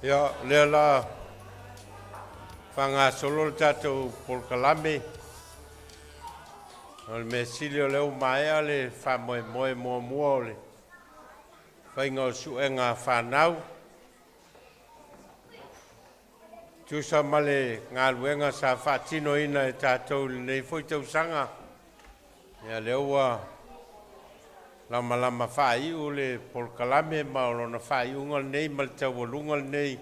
Ia, o lea la faagasolo le tatou polokalame. O le mea sili o lea ua maea le faamoemoe muamua o le faiga o suega a fanau. Tusa ma le galuega sa faatinoina e tatou i lenei foi tausaga, ia lea ua lamalama faaiu le polokalame ma o lona faaiuga lenei ma le taualuga lenei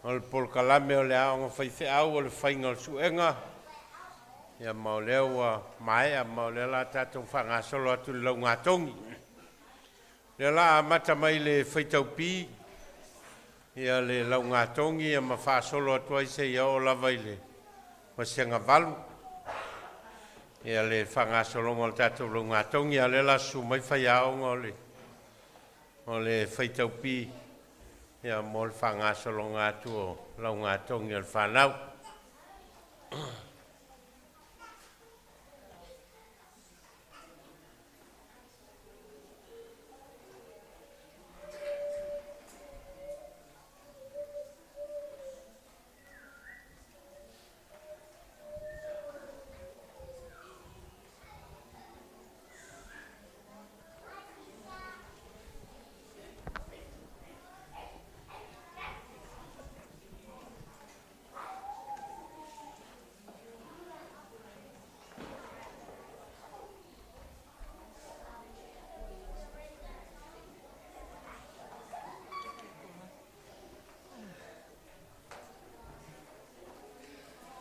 o le polokalame o le Aoga Faifeau o le Faiga o le Suega, ia ma o lea ua maea ma o lea la tatou faagasolo atu i le laugatogi. O lea la amata mai le faitau P ia le laugatogi ma faasolo atu ai seia oo lava i le vasega 8 ia le faagasologa o le tatou laugatogi. A o lea la susu mai faiaoga o le faitau P ia mo le faagasologa atu o laugatogi o le fanau.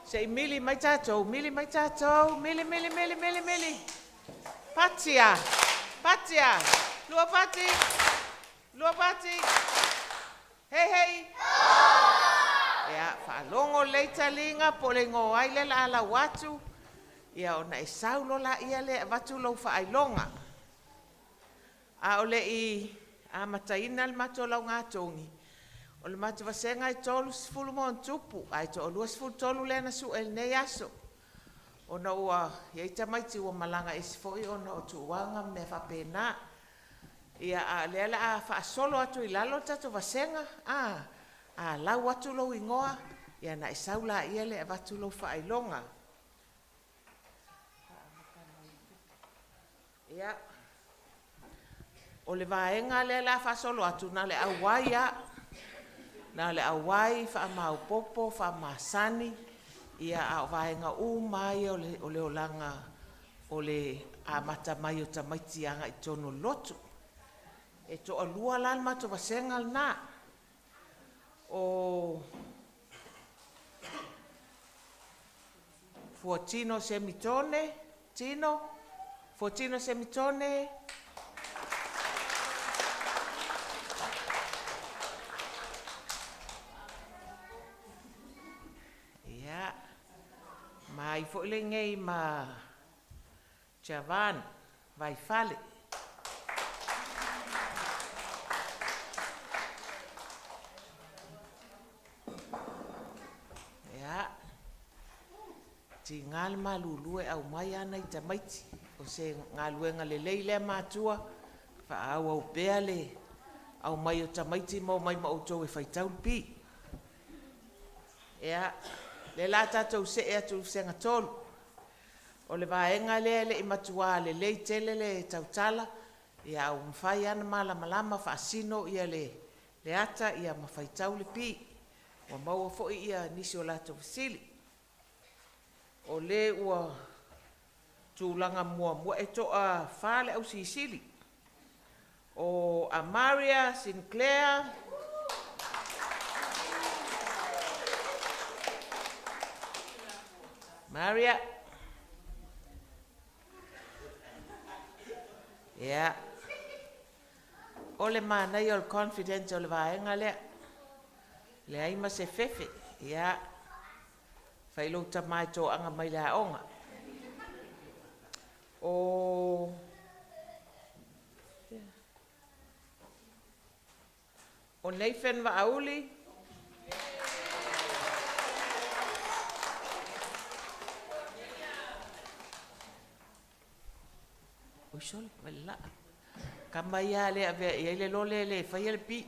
Se i mili mai tatou, mili mai tatou, mili, mili, mili, mili, mili. Patia, patia, lua pati, lua pati. Hei, hei. Ia, faalogo lelei taliga po o le igoa ai lea o le a lau atu. Ia, ona e sau loa laia lea e avatu lou faailoga. A o le i amataina le matou laugatogi, o le matou vasega e 30 ma ona tupu, ae toa-23 lea na sue i lenei aso, ona ua i ai tamaiti ua malaga ese foi ona o tuaga ma mea faapena. Ia, a o lea o le a faasolo atu i lalo le tatou vasega, a lau atu lou igoa, ia ona e sau laia lea e avatu lou faailoga. Ia, o le vaega lea o le a faasolo atu, na o le auai lava. Na o le auai, faamaopoopo, faamasani, ia a o vaega uma lava ia o le olaga o le amata mai o tamaiti agai i totonu o le lotu. E toalua la le matou vasega lena. O Fuatino Semitone, Tino, Fuatino Semitone. Ia, ma ai foi lenei ma Javan Vaifale. Ia, tiga le malulu e aumai lava nai tamaiti. O se galuega lelei lea matua, faaauau pea le aumai o tamaiti ma omai ma outou e faitau le pi. Ia, lea o le a tatou see atu i le vasega 3. O le vaega lea e le i matua lelei tele le tautala, ia ae ua mafai lava ona malamalama faasino ia le ata ia ma faitau le pi. Ua maua foi ia nisi o latou fesili. O le ua tulaga muamua, e toa-fa le ausiisili. O Amaria Sinclair, Maria. Ia. O le manaia o le confidence o le vaega lea. Leai ma se fefe. Ia. Fai lou tama e toaga mai le aoga. O Nathan Vaauli. Oi sole, vai le laa. Kama ia le avea i ai le lole le faia le pi.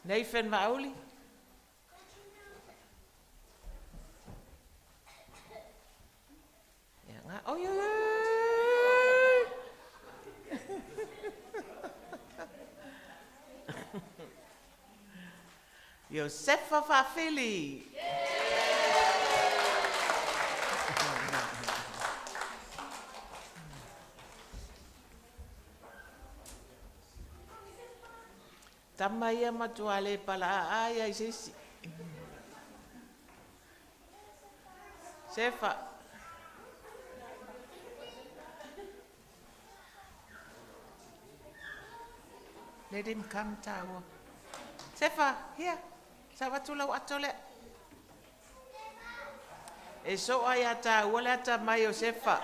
Nathan Vaauli. Ia, nga, oi, oi, oi! Iosefa Faafili. Tama ia matua le pala a ia i se isi. Sefa. Let him come tāua. Sefa, here. Sa avatu lau ato lea. E soa iā tāua le atamai o Sefa.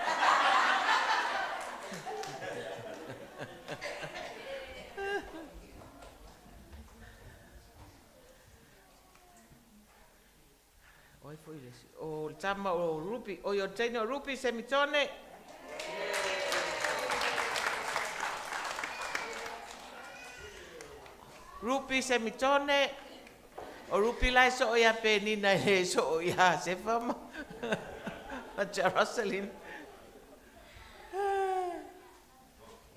O ai foi le isi? O le tama o Ruby, oi o le teine o Ruby Semitone. Ruby Semitone. O Ruby la e soo iā Penina e le soo iā Sefa ma Jerusalem.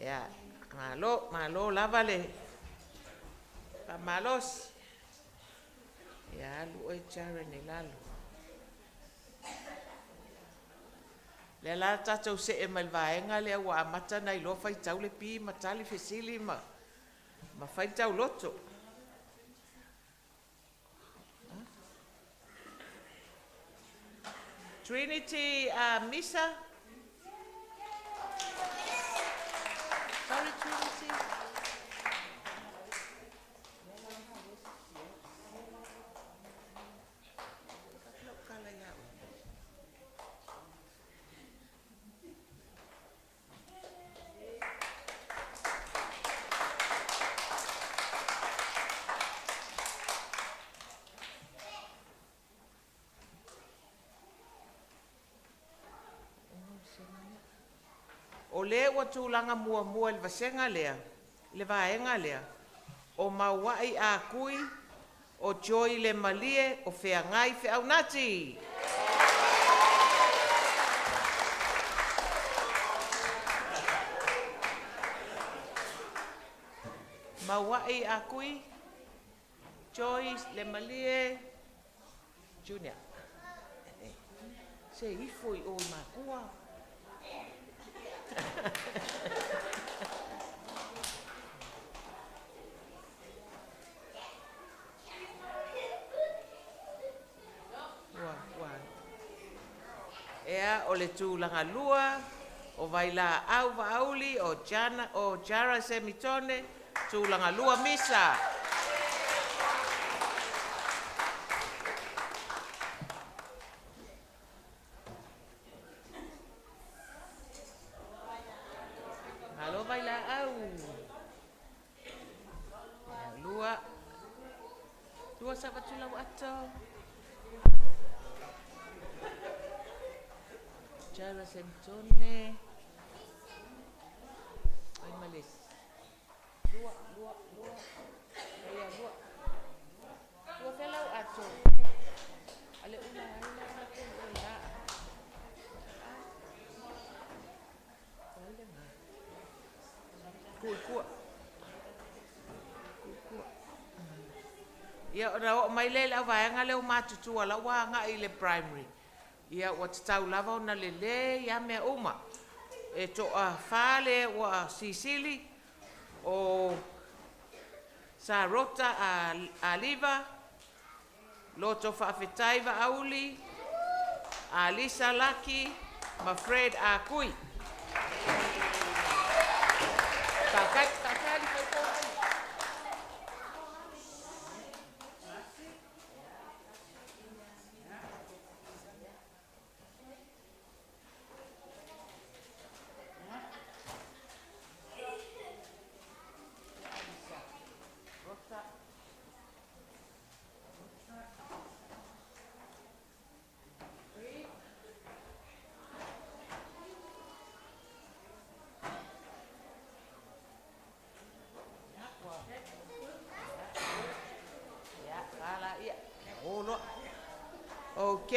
Ia, malo, malo lava le faamalosi. Ia alu oe Jaren i lalo. Lea la tatou see mai le vaega lea ua amata ona iloa faitau le pi ma tali fesili ma ma fai le tauloto. Trinity Misa. Sorry, Trinity. O lea ua tulaga muamua i le vasega lea, i le vaega lea, o Maua'i Ah Kui, o Joy Lemalie, o Feagai Feaunati. Maua'i Ah Kui, Joy Lemalie Junior. Se ifo i o i makua. Ua, ua. Ea o le tulaga lua, o Vailaau Vaauli, o, Jana, o Jara Semitone, tulaga lua Misa. Malo Vailaau. Lua. Lua sa avatu lau ato. Jara Semitone. Ai Malis. Lua, lua, lua. Ia lua. Lua fea lau ato. Ale ula ai la ato o la. Kui kua. Kui kua. Ia ona oo mai lea i le auvaega lea ua matutua la ua agai i le primary. Ia ua tatau lava ona lelei lava mea uma. E toafa le ua sisili o Sarota Aliva, Loto Faafetai Vaauli, Alisa Laki ma Fred Akui. Faafetai, faafetai ali fai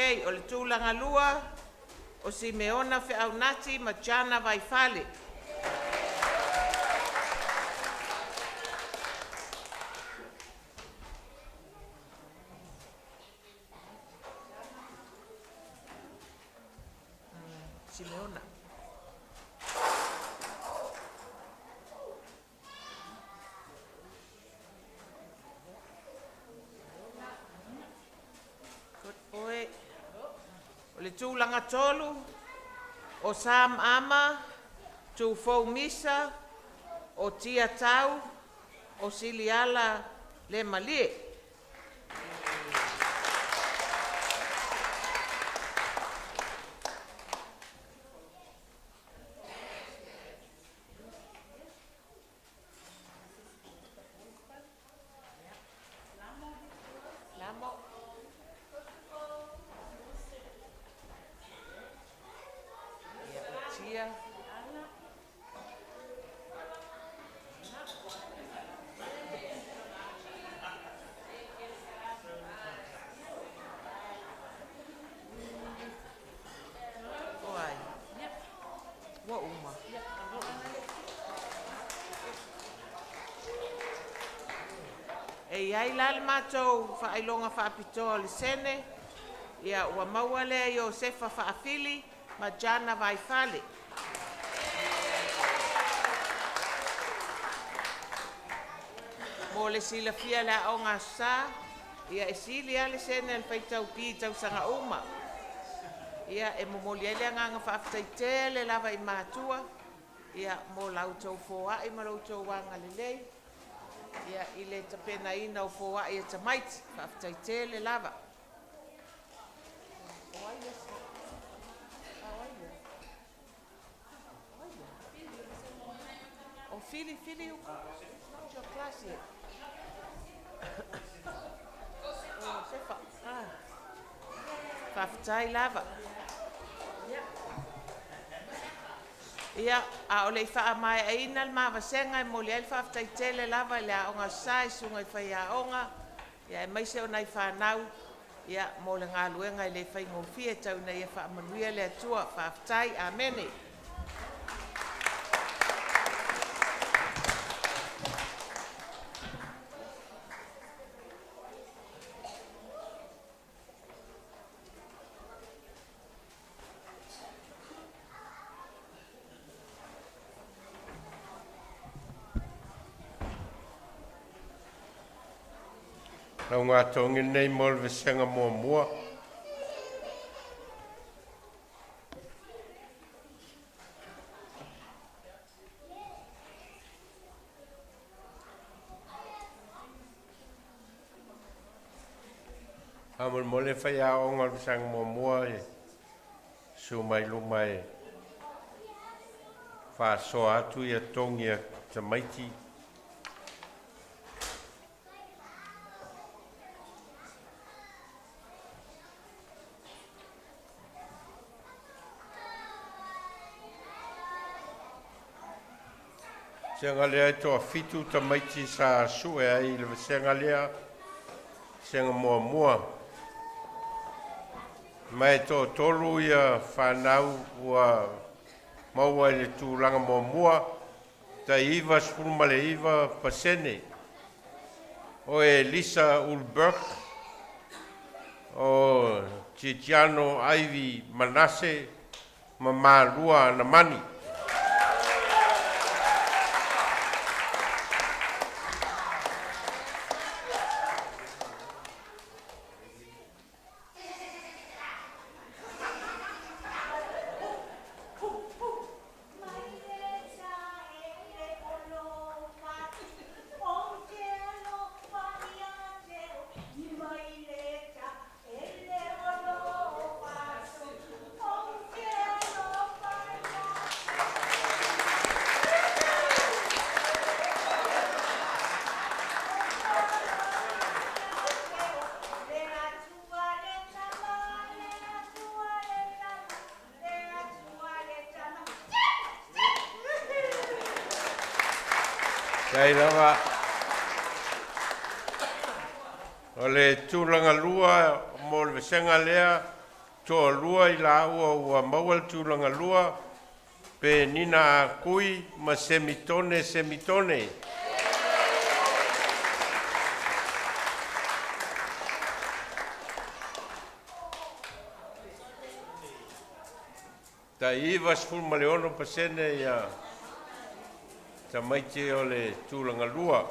Ok, o le tulaga lua, o Simeona Feaunati ma Jana Vaifale. Simeona. Good boy. O le tulaga tolu, o Sam Ama, Tufou Misa, o Tia Tau, o Siliala Le Malie. Lamo. Ia, o Tia. O ai? Ua uma. E i ai la le matou faailoga faapitoa o le sene, ia ua maua lea Iosefa Faafili ma Jana Vaifale. Mo le silafia le Aoga Aso Sa, ia e sili lava le sene a le faitau P i tausaga uma. Ia e momoli ai le agaga faafetai tele lava i matua, ia mo la outou foai ma lo outou agalelei ia i le tapenaina o foai a tamaiti. Faafetai tele lava. O ai le O ai le O ai le O Fili, Fili, you it's not your class yet. O Sefa. Ah. Faafetai lava. Ia, a o le i faamaeaina le mavasega e momoli ai le faafetai tele lava i le Aoga Aso Sa i susuga i faiaoga, ia aemaise o nai fanau, ia mo le galuega e le faigofie tau ina ia faamanuia le Atua. Faafetai. Amene. Laugatogi lenei mo le vasega muamua. Faamolemole faiaoga o le vasega muamua e susu mai luma e faasoa atu ia togi a tamaiti. Vasega lea e toafitu tamaiti sa sue ai i le vasega lea, vasega muamua. Ma e toatolu ia fanau ua maua i le tulaga muamua, tai 99%. O Elisa Ulberg, o Tiziano Ivy Manase ma Malua Anamani. Faafetai lava. O le tulaga lua mo le vasega lea. Toalua i laua ua maua le tulaga lua, Penina Akui ma Semitone Semitone. Tai 96% ia tamaiti o le tulaga lua.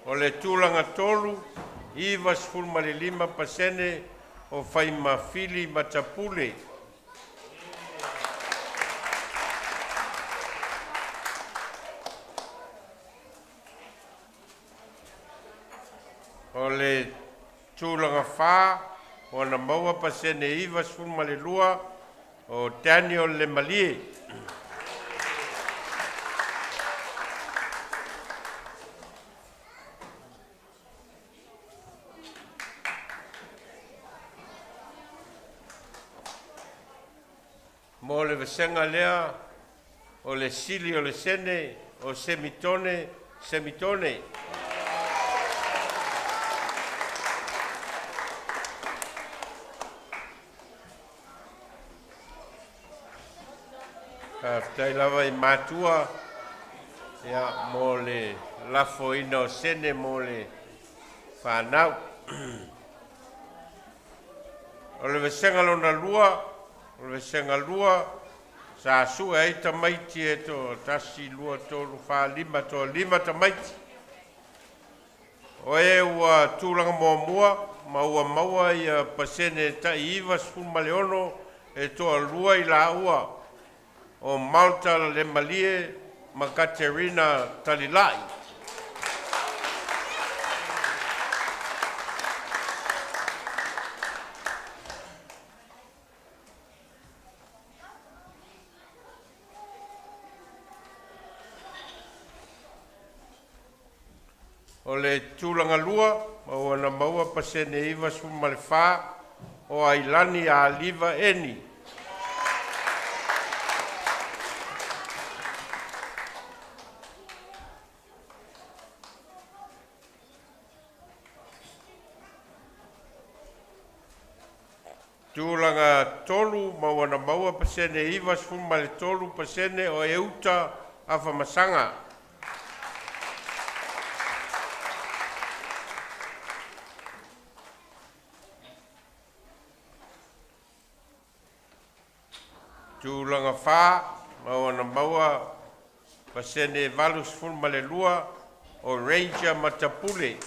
O le tulaga tolu, 95% o Faimafili Matapule. O le tulaga fa, ua na maua pasene 92 o Daniel Lemalie. Mo le vasega lea o le sili o le sene o Semitone Semitone. Faafetai lava i matua ia mo le lafoina o sene mo le fanau. O le vasega lona lua, o le vasega lua, sa sue ai tamaiti e to 1, 2, 3, 4, 5, toa 5 tamaiti. O e ua tulaga muamua ma ua maua ia pasene tai 96 e toalua i laua o Malta Lemalie ma Katerina Talilai. O le tulaga lua, ma ua na maua pasene 94 o Ailani Aliva Eni. Tulaga tolu, ma ua na maua pasene 93% o Euta Afamasaga. Tulaga fa, ma ua na maua pasene 82 o Ranger Matapule.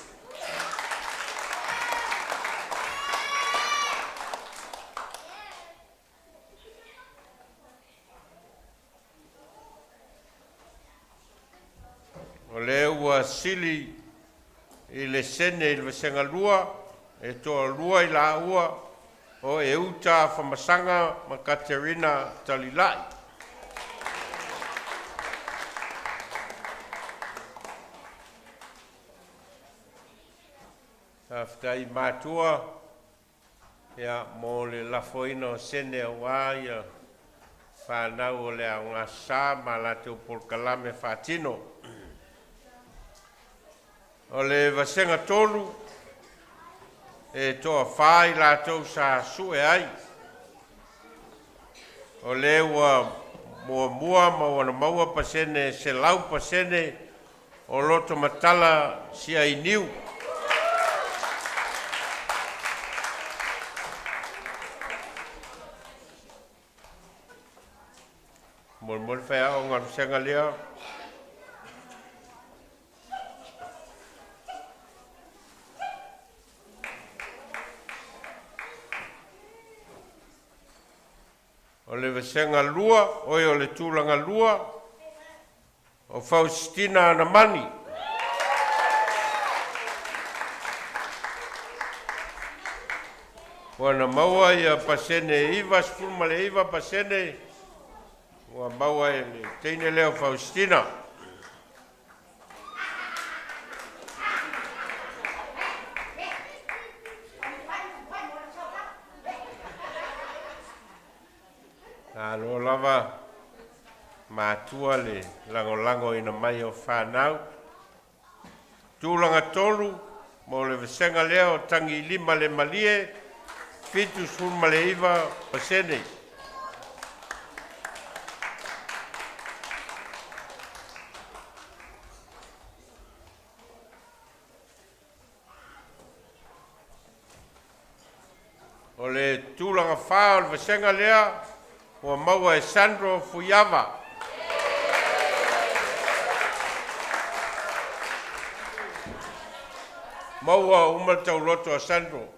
O lea ua sili i le sene i le vasega lua e toalua i laua o Euta Afamasaga ma Katerina Talilai. Faafetai i matua ia mo le lafoina o sene aua ia fanau o le aogasa ma latou polokalame faatino. O le vasega tolu e toafa i latou sa sue ai. O le ua muamua ma ua na maua pasene 100% o loto matala si ai niu. Molemole faiaoga o le vasega lea. O le vasega lua, o le tulaga lua, o Faustina Anamani. Ua na maua ia pasene 99% ua maua e le teine lea o Faustina. Malo lava matua le lagolago ina mai o fanau. Tulaga tolu mo le vasega lea o Tagilima le Malie. 79%. O le tulaga fa o le vasega lea ua maua e Sandro Fuiava. Maua uma le tauloto a Sandro.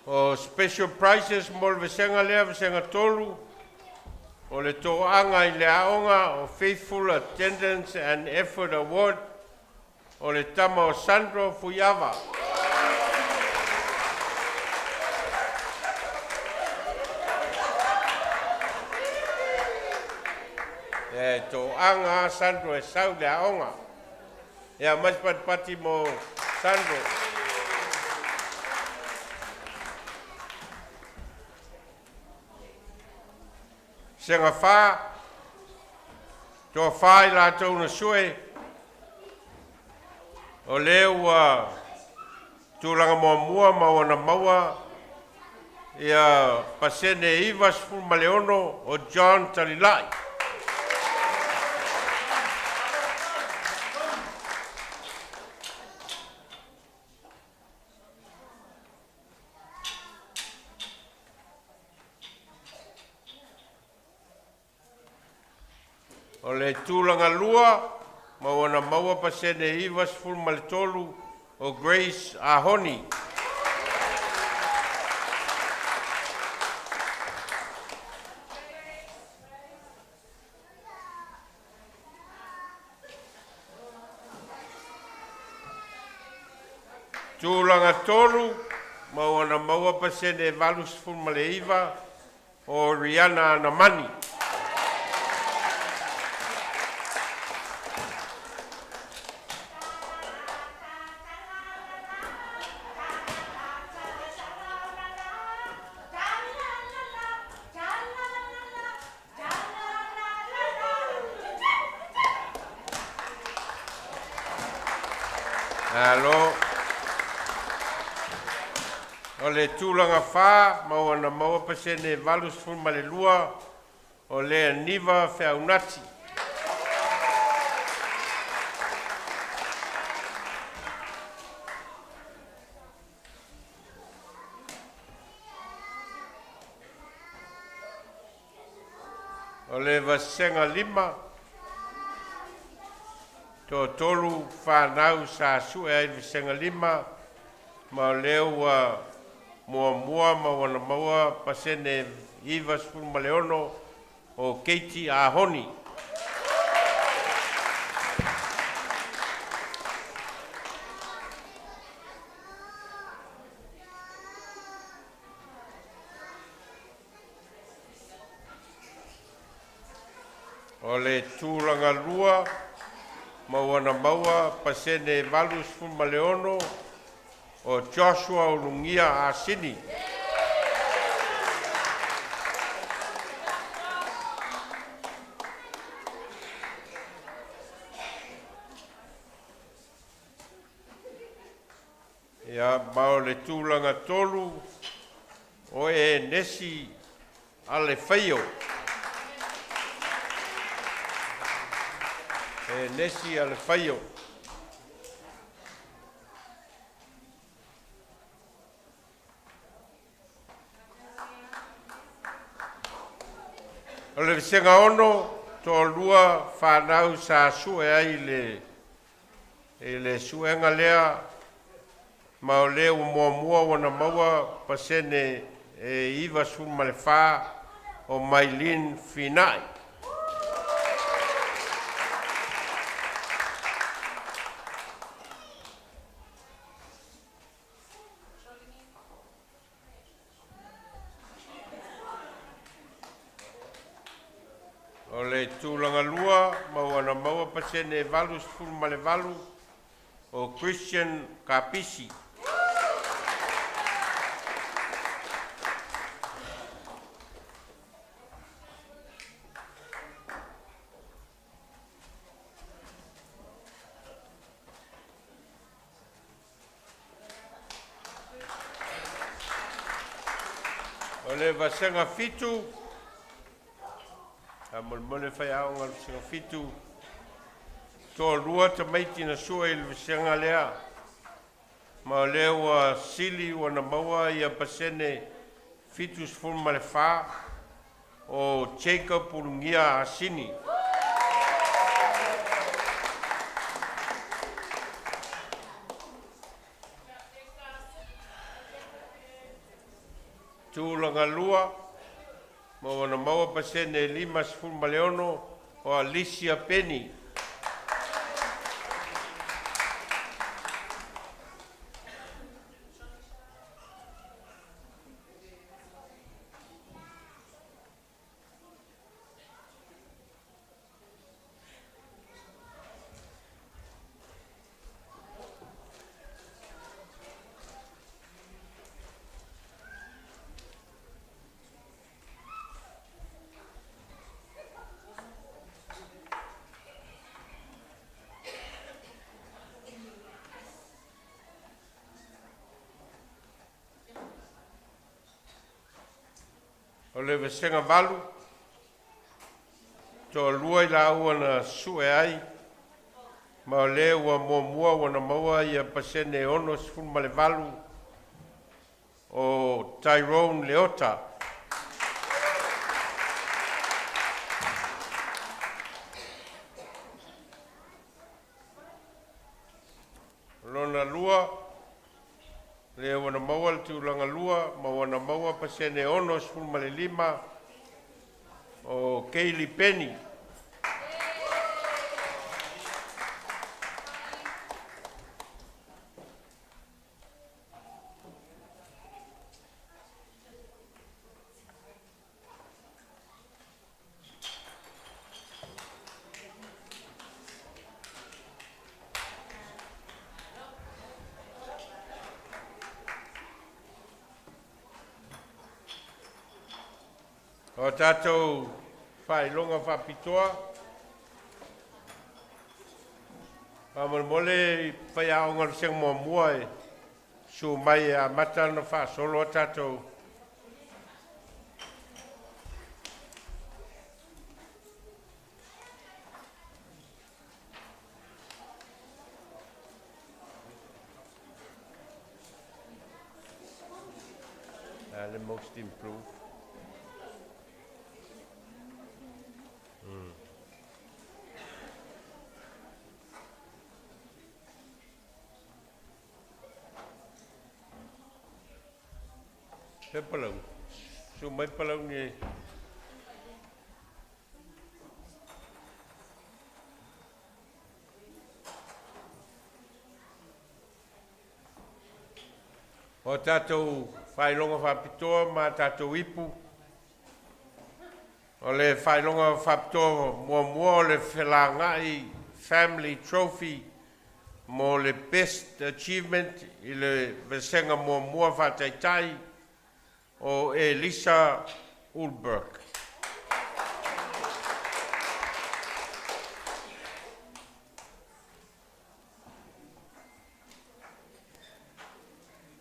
O special prizes mo le vasega lea, vasega tolu, o le toaga i le aoga o Faithful Attendance and Effort Award o le tama o Sandro Fuiava. E toaga a Sandro e sau le aoga. Ia mai se patipati mo Sandro. Sega fa, toa fa i latou na sue, o lea ua tulaga muamua ma ua na maua ia pasene 96 o John Talilai. O le tulaga lua, ma ua na maua pasene 93 o Grace Ahoni. Tulaga tolu, ma ua na maua pasene 89 o Rihanna Anamani. Alo. O le tulaga fa, ma ua na maua pasene 82 o Lea Niva Feaunati. O le vasega lima, toatolu fanau sa sue ai le vasega lima, ma o lea ua muamua ma ua na maua pasene 96 o Keiti Ahoni. O le tulaga lua, ma ua na maua pasene 86 o Joshua Ulugia Asini. Ia, ma o le tulaga tolu o e Nesi Alefaio. E Nesi Alefaio. O le vasega ono, toalua fanau sa sue ai le i le suega lea, ma o lea ua muamua ua na maua pasene e 94 o Mailin Finai. O le tulaga lua, ma ua na maua pasene 88 o Christian Kapisi. le vasega fitu, faamolemole faiaoga o le vasega fitu, toalua tamaiti na sue i le vasega lea, ma o lea ua sili ua na maua ia pasene 74 o Jacob Ulugia Asini. Tulaga lua, ma ua na maua pasene 56 o Alicia Penny. O le vasega valu, toalua i laua na sue ai, ma o lea ua muamua ua na maua ia pasene 68 o Tyrone Leota. Lona lua, lea ua na maua le tulaga lua, ma ua na maua pasene 65 o Kaylee Penny. O tatou faailoga faapitoa, faamolemole faiaoga o le vasega muamua e susu mai e amata ona faasolo a tatou. Le most improved. Se palau. Su mai palau ni. O tatou faailoga faapitoa ma tatou ipu. O le faailoga faapitoa muamua o le Felagai Family Trophy mo le Best Achievement i le vasega muamua faataitai o Elisa Ulberg.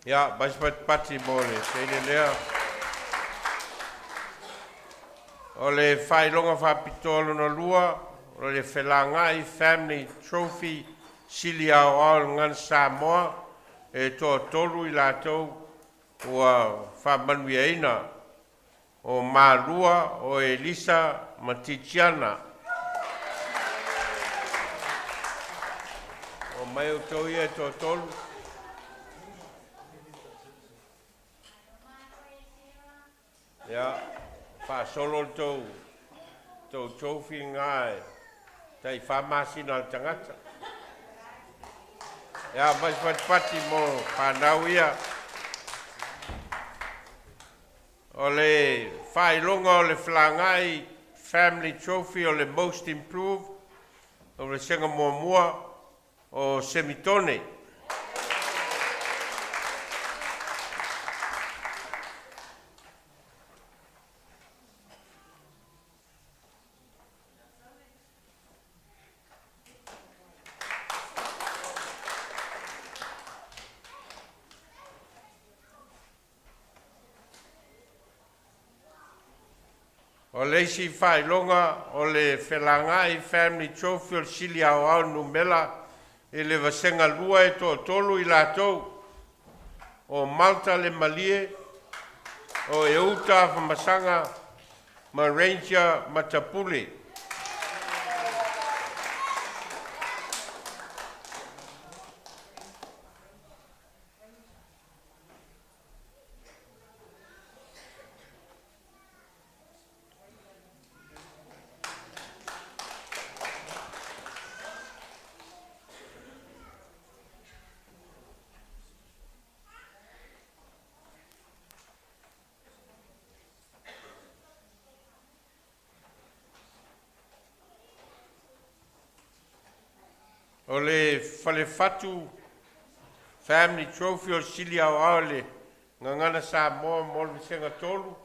Ia, mai se patipati mo le teine lea. O le faailoga faapitoa lona lua, o le Felagai Family Trophy Sili Aoao le Gagana Samoa, e toatolu i latou ua faamanuiaina o Malua, o Elisa ma Tiziana. O mai outou ia e toatolu. Ia, faasolo le tou trophy ngā e tai 4 masina o le tagata. Ia, mai se patipati mo whanau ia. O le faailoga o le Felagai Family Trophy o le Most Improved o le vasega muamua o Semitone. O le isi faailoga o le Felagai Family Trophy o le sili aoao numela i le vasega 2 e toatolu i latou o Malta le Malie, o Euta Afamasaga ma Ranger Matapule. O le Falefatu Family Trophy o le sili aoao le Gagana Samoa mo le vasega 3.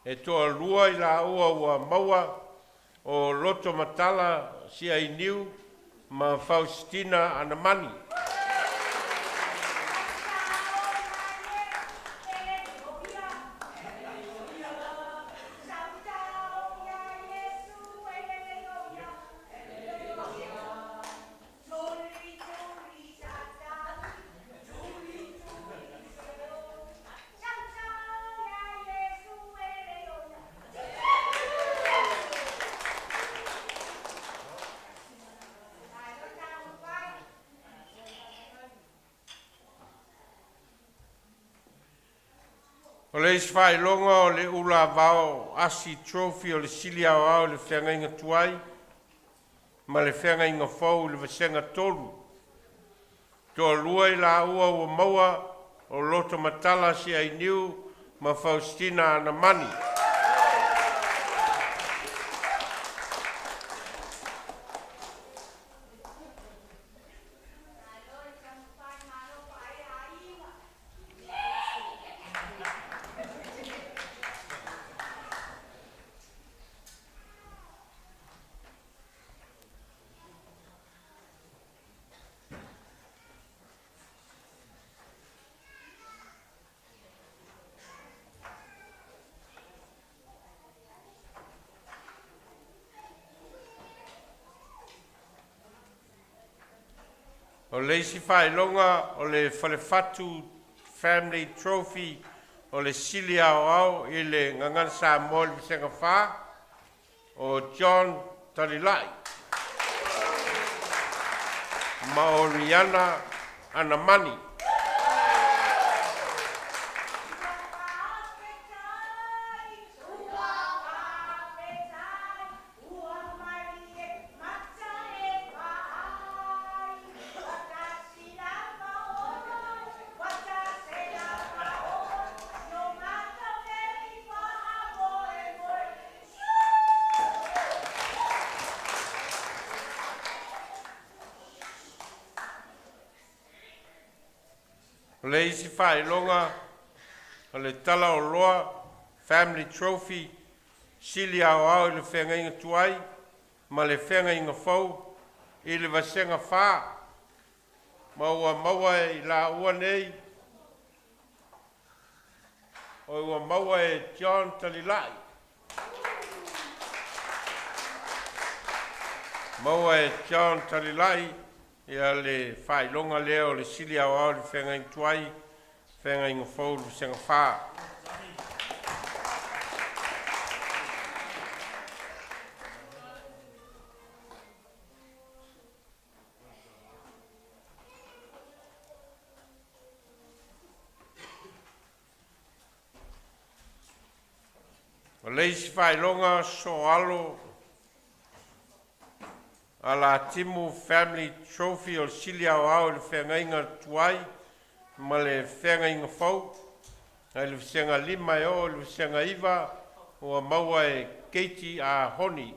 E toalua i laua ua maua o Loto Matala Siainiu ma Faustina Anamani. O le isi faailoga o le Ula Vao Asi Trophy o le sili aoao i le feagaiga tuai ma le feagaiga fou i le vasega 3. Toalua i laua ua maua o Loto Matala Siainiu ma Faustina Anamani. O le isi faailoga o le Falefatu Family Trophy o le sili aoao i le Gagana Samoa i le vasega 4 o John Talilai ma o Rihanna Anamani. O le isi faailoga o le Tala o Loa Family Trophy sili aoao i le feagaiga tuai ma le feagaiga fou i le vasega 4 ma ua maua i laua nei o ua maua e John Talilai. Maua e John Talilai ia le faailoga lea o le sili aoao i le feagaiga tuai, feagaiga fou i le vasega 4. O le isi faailoga soalo a la Timu Family Trophy o le sili aoao i le feagaiga tuai ma le feagaiga fou ai le vasega 5 e oo i le vasega 9 ua maua e Keiti a Honi.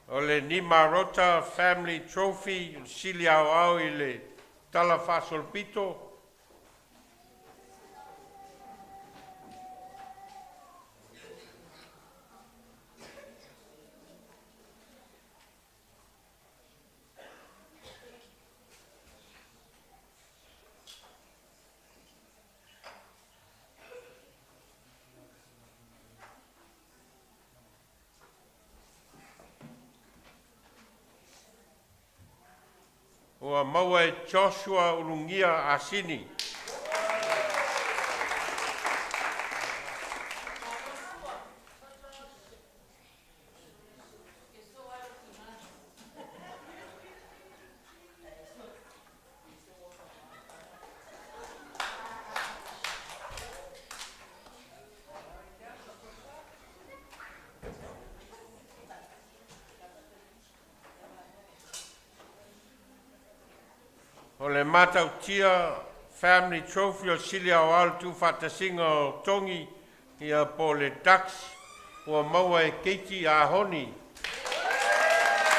O le Nimarota Family Trophy, o le sili aoao i le Tala Faasolopito. Ua maua e Joshua Ulugia Asini. O le Matautia Family Trophy o Sili Aoao le Tuufaatasiga o Togi ia po o le Dux ua maua e Keiti Ahoni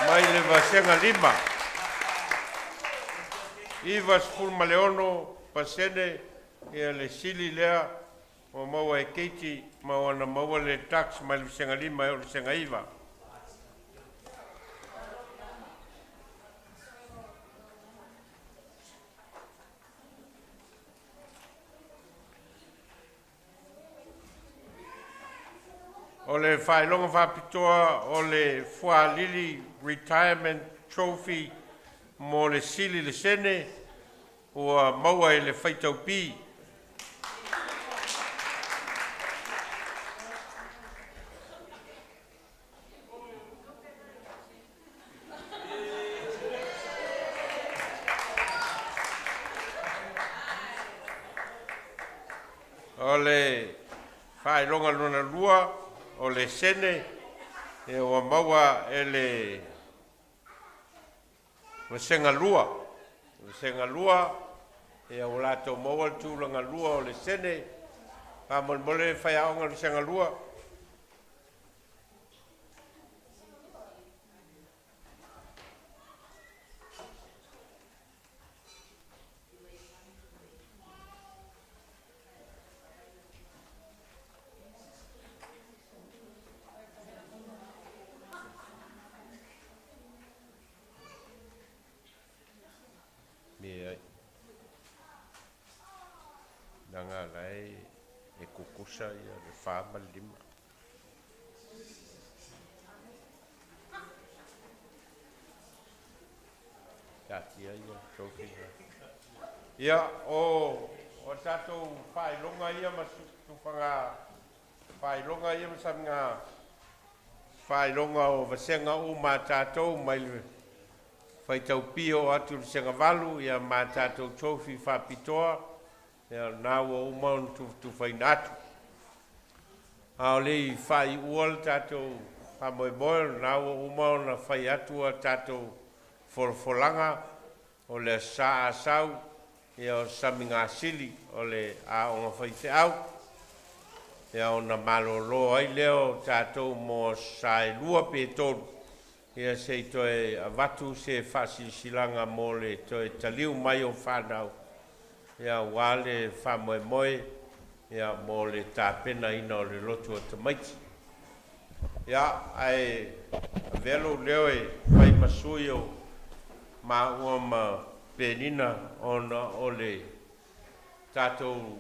mai le Vasega 5. 96% ia le sili lea ua maua e Keiti ma ua maua le Dux mai le Vasega 5 e oo i le Vasega 9. O le faailoga faapitoa o le Fualili Retirement Trophy mo le sili le sene ua maua e le Faitau P. O le faailoga lona lua o le sene e ua maua e le Vasega 2. Vasega 2 ia ua latou maua le tulaga lua o le sene. Faamolemole le faiaoga o le Vasega 2. Leai. Leaga la e tutusa ia le 4 ma le 5. Taatia ia trophy na. Ia, o tatou faailoga ia ma tufaga faailoga ia ma samiga faailoga o vasega uma a tatou mai le faitau pio atu i le Vasega 8 ia ma tatou trophy faapitoa ia na ua uma ona tufatufaina atu. A o le i faaiua le tatou faamoemoe, na ua uma ona fai atu a tatou folafolaga o le Sa Asau ia o samigasili o le aoga faifeau ia ona malolo ai lea o tatou mo sa e 2 pe 3 ia se i toe avatu se faasilasilaga mo le toe taliu mai o fanau ia aua le faamoemoe ia mo le tapenaina o le lotu o tamaiti. Ia ae avea lou leo e fai ma sui o maua ma Penina ona o le tatou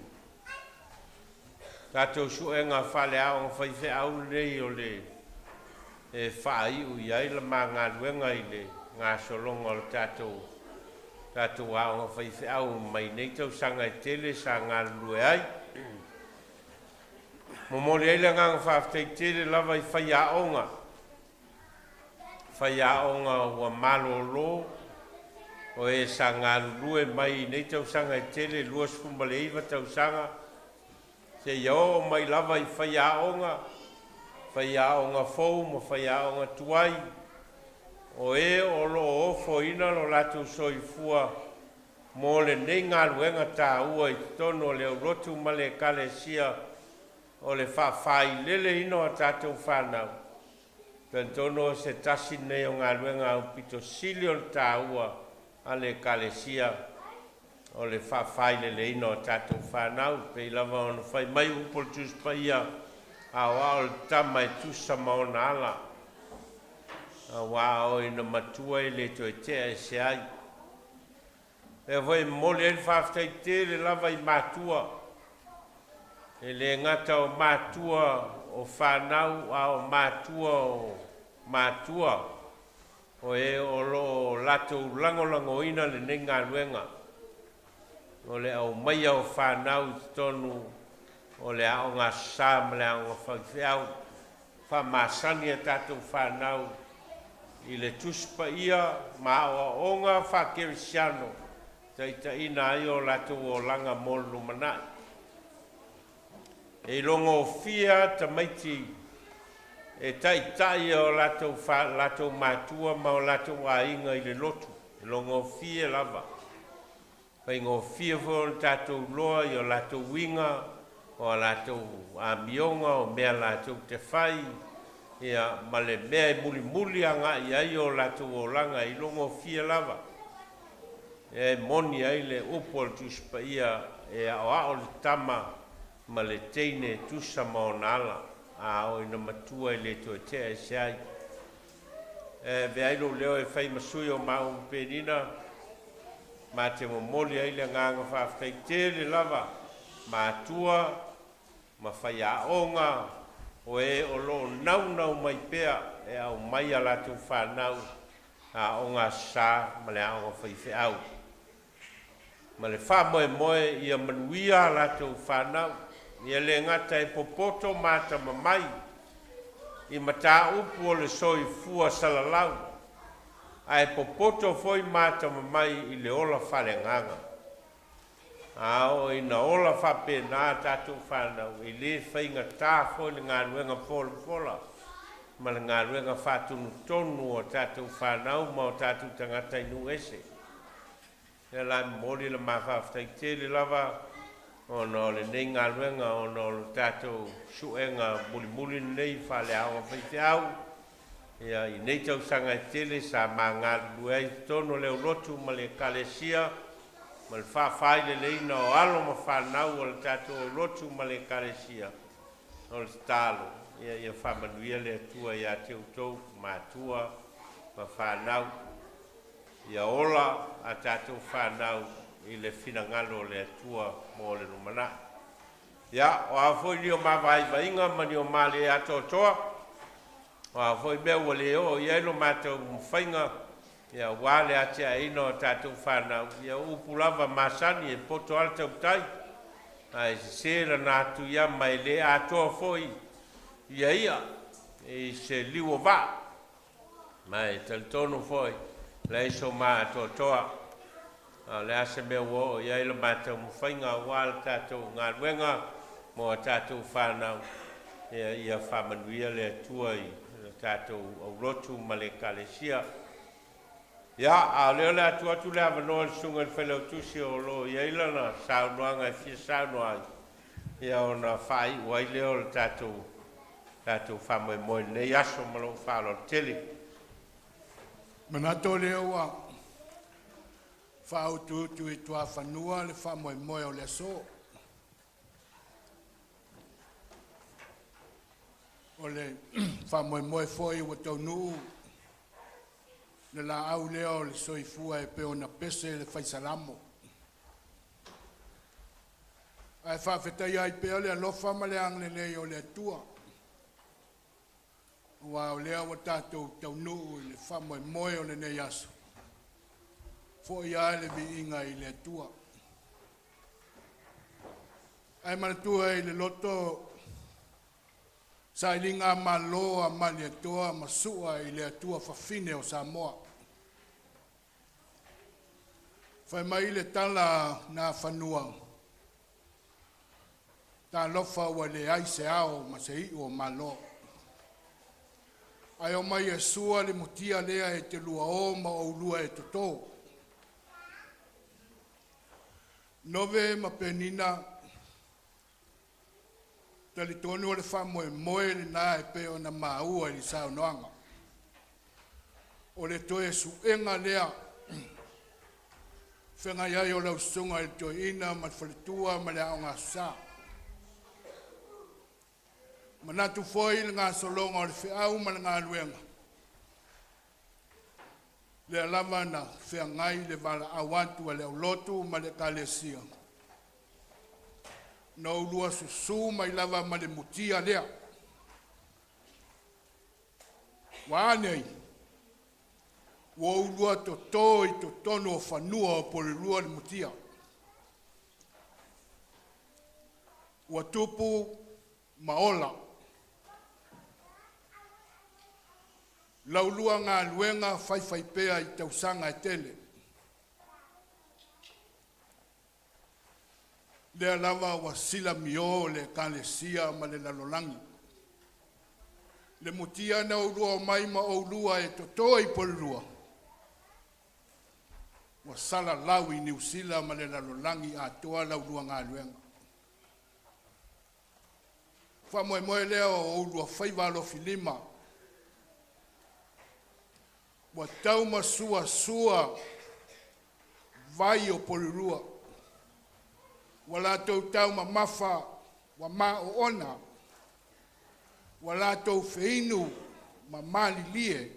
suega faaleaoga faifeau lenei o le e faaiu i ai la ma galuega i le gasologa o le tatou aoga faifeau mai nei tausaga e tele sa galulue ai. Momoli ai le agaga faafetai tele lava i faiaoga. Faiaoga ua malolo o e sa galulue mai nei tausaga e tele 29 tausaga seia oo mai lava i faiaoga, faiaoga fou ma faiaoga tuai, o e o loo ofoina lo latou soifua mo lenei galuega taua i totonu o le aulotu ma le ekalesia o le faafaileleina o tatou fanau. Talitonu o se tasi lenei o galuega aupito sili ona taua a le Ekalesia o le faafaileleina o tatou fanau. E pei lava ona fai mai upu o le Tusi Paia, Aoao le tama e tusa ma ona ala, aua a oo ina matua e le toe tea ese ai. Lea foi e momoli ai le faafetai tele lava i matua, e le gata o matua o fanau, a o matua o matua, o e o lo o latou lagolagoina lenei galuega o le aumaia o fanau i totonu o le Aoga Aso Sa ma le Aoga Faifeau, faamasani a tatou fanau i le Tusi Paia ma aoaoga faakerisiano, taitaiina ai o latou olaga mo le lumanai. E ilogofie a tamaiti e taitai e o latou latou matua ma o latou aiga i le lotu, e logofie lava. Faigofie foi ona tatou iloa i o latou uiga, o a latou amioga, o mea latou te fai, ia, ma le mea e mulimuli agai i ai o latou olaga, e ilogofie lava. E moni ai le upu a le Tusi Paia, e aoao le tama ma le teine e tusa ma ona ala, a oo ina matua e le toe tea ese ai. E avea ai lou leo e fai ma sui o maua ma Penina, ma te momoli ai le agaga faafetai tele lava matua ma faiaoga o e o lo o naunau mai pea e aumai a latou fanau Aoga Aso Sa ma le Aoga Faifeau, ma le faamoemoe ia manuia a latou fanau, ia le gata e popoto ma atamamai i mataupu o le soifua salalau, ae popoto foi ma atamamai i le ola faaleagaga. A oo ina ola faapena a tatou fanau, e le faigata foi le galuega folafola ma le galuega faatonutonu o tatou fanau ma o tatou tagata i nuu ese. Lea la e momoli le ma faafetai tele lava ona o lenei galuega, ona o le tatou suega mulimuli lenei faaleaoga faifeau. Ia, i nei tausaga e tele sa ma galulue ai i totonu o le aulotu ma le Ekalesia ma le faafaileleina o alo ma fanau o le tatou aulotu ma le Ekalesia, o le tatalo, ia, ia faamanuia le Atua ia te outou, matua ma fanau. Ia ola a tatou fanau i le finagalo o le Atua mo le lumanai. Ia, o a foi ni o ma vaivaiga ma ni o ma le atoatoa, o a foi mea ua le oo i ai lo matou mafaiga, ia, aua le atiaeina o tatou fanau, ia, o upu lava masani e poto lava le tautai, ae sese lana atu ia ma e le atoa foi ia ia i se liu o vaa. Ma e talitonu foi, leai so ma atoatoa. A o le a se mea ua oo i ai le matou mafaiga aua le tatou galuega mo a tatou fanau, ia, ia faamanuia le Atua i le tatou aulotu ma le Ekalesia. Ia, a o lea o le a tuu atu le avanoa i le Susuga i le Failautusi o lo o i ai lana saunoaga e fia saunoa ai, ia ona faaiu ai lea o le tatou tatou faamoemoe i lenei aso ma lou faaaloalo tele. Manatu o lea ua faautuutu i tuafanua le faamoemoe o le aso. O le faamoemoe foi ua taunuu le laau lea o le soifua e pei ona pese le fai Salamo. Ae faafetaia ai pea le alofa ma le agalelei o le Atua, aua o lea ua tatou taunuu i le faamoemoe o lenei aso. Foi lava le viiga i le Atua. Ae manatua i le loto sailiga malo a Malietoa ma sua i le Atua fafine o Samoa. Fai mai le tala a Nafanua, talofa ua leai se ao ma se iu o Malo. Ae omai e sua le mutia lea e te lua o ma oulua e toto. Nove ma Penina talitonu o le faamoemoe lena e pei ona maua i le saunoaga. O le toe suega lea feagai ai o lau susuga i le toeaina ma le faletua ma le Aoga Aso Sa. Manatu foi i le gasologa o le feau ma le galuega, lea lava na feagai le valaau atu a le aulotu ma le Ekalesia, na oulua susu mai lava ma le mutia lea. Ua a nei? Ua oulua toto i totonu o fanua o Puelelua le mutia. Ua tupu ma ola. Laulua galuega faifaipea i tausaga e tele. Lea lava ua silamio le Ekalesia ma le lalolagi, le mutia na oulua omai ma oulua e toto i Puelelua, ua salalau i Niu Sila ma le lalolagi atoa la oulua galuega. Faamoemoe lea o oulua faiva alofilima ua taumasuasua vai o Polenua, ua latou taumamafa ua ma oona, ua latou feinu ma malilie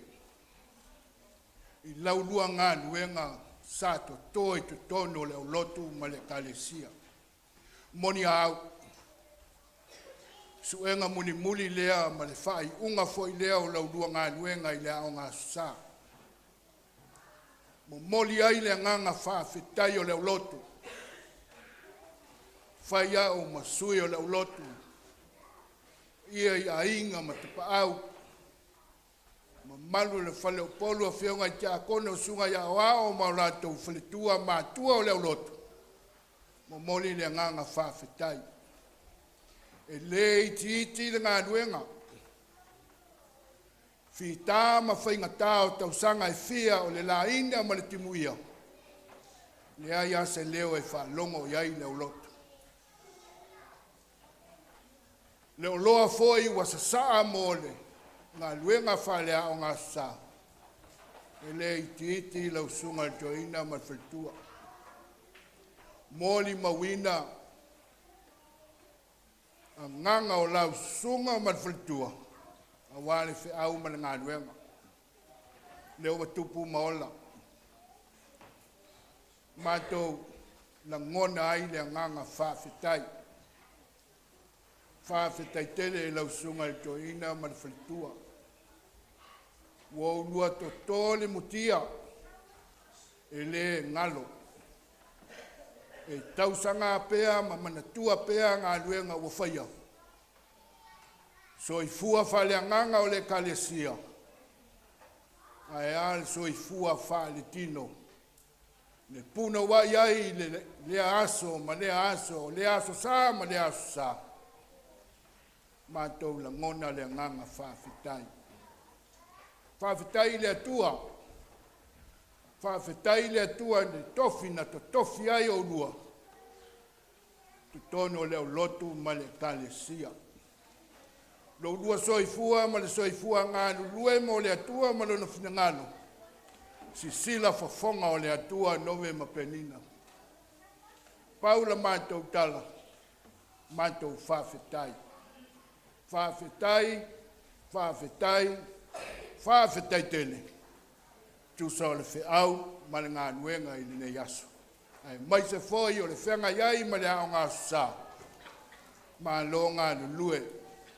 i la ulua galuega sa toto i totonu o le aulotu ma le ekalesia. Moni a au, suega mulimuli lea ma le faaiuga foi lea o la ulua galuega i le Aoga Aso Sa. Momoli ai le agaga faafetai o le aulotu, fai au ma sui o le aulotu, ia i aiga ma tapaau, mamalu i le faleupolu, afioga i tiakono, susuga i aoao ma o latou faletua, matua o le aulotu, momoli le agaga faafetai. E le itiiti le galuega, fita ma faigata o tausaga e fia o le laina ma le timuia, leai a se leo e faalogo i ai le aulotu. Le oloa foi ua sasaa mo le galuega faaleaoga Aso Sa, e le itiiti lau susuga i le toeaina ma le faletua. Molimauina agaga o lau susuga ma le faletua aua le feau ma le galuega lea ua tupu ma ola. Matou lagona ai le agaga faafetai. Faafetai tele i lau Susuga i le Toeaina ma le Faletua. Ua oulua toto le mutia, e le galo. E tausaga pea ma manatua pea galuega ua faia. Soifua faaleagaga o le Ekalesia, ae a le soifua faaletino, le punouai ai i lea aso ma lea aso, lea aso sa ma lea aso sa, matou lagona le agaga faafetai. Faafetai i le Atua, faafetai i le Atua i le tofi na totofi ai oulua, totonu o le aulotu ma le ekalesia. Lo oulua soifua ma le soifua galulue mo le Atua ma Lona finagalo, sisila fofoga o le Atua Nove ma Penina. Pau la matou tala, matou faafetai. Faafetai, faafetai, faafetai tele, tusa o le feau ma le galuega i lenei aso. Aemaise foi o le feagai ai ma le Aoga Aso Sa, malo galulue.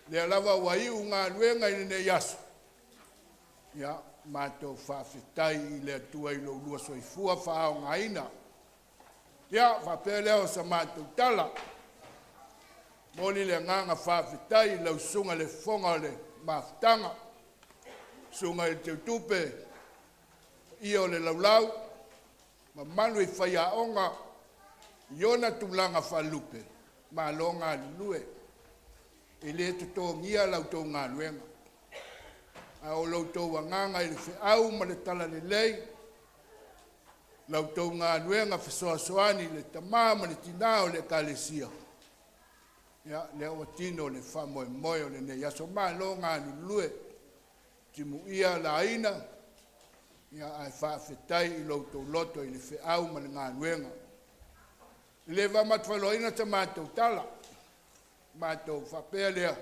Lea lava ua iu galuega i lenei aso, ia matou faafetai i le Atua i lo oulua soifua faaaogaina. Ia faapea lea o sa matou tala, momoli le agaga faafetai i lau Susuga i le Fofoga o le Mafutaga, Susuga i le Teutupe, ia o le laulau, mamalu i faiaoga i ona tulaga faalupe, malo galulue. E le totogia la outou galuega, a o lo outou agaga i le feau ma le talalelei, la outou galuega fesoasoani i le tama ma le tina o le Ekalesia, ia lea ua tino le faamoemoe o lenei aso. Malo galulue, timuia laina. Ia, ae faafetai i lo outou loto i le feau ma le galuega. E le faamatafailoaina sa matou tala, matou faapea lea,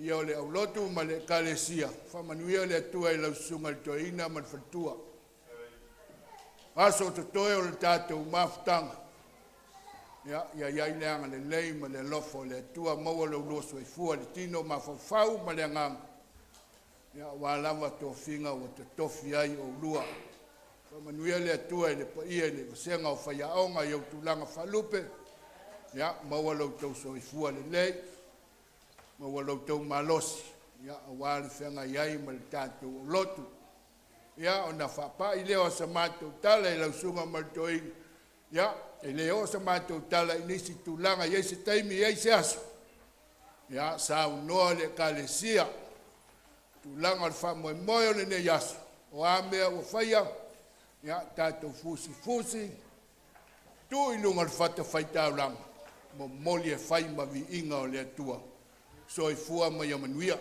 ia o le aulotu ma le Ekalesia, faamanuia le Atua i lau susuga i le toeaina ma le faletua. Aso o totoe o le tatou mafutaga, ia, ia i ai le agalelei ma le alofa o le Atua, maua lo ulua soifua i le tino mafaufau ma le agaga, ia, aua lava tofiga ua totofi ai oulua. Faamanuia le Atua i le paia i le vasega o faiaoga i ou tulaga faalupe, ia, maua lo outou soifua lelei, maua lo outou malosi, ia, aua le feagai ai ma le tatou aulotu. Ia, ona faapai lea o sa matou tala i lau susuga ma le toeaina, ia, e le oo sa matou tala i nisi tulaga, i ai se taimi, i ai se aso, ia, saunoa le Ekalesia, tulaga o le faamoemoe o lenei aso, o a mea ua faia, ia, tatou fusifusi, tuu i luga o le fatafaitaulaga, momoli e fai ma viiga o le Atua. Soifua ma ia manuia.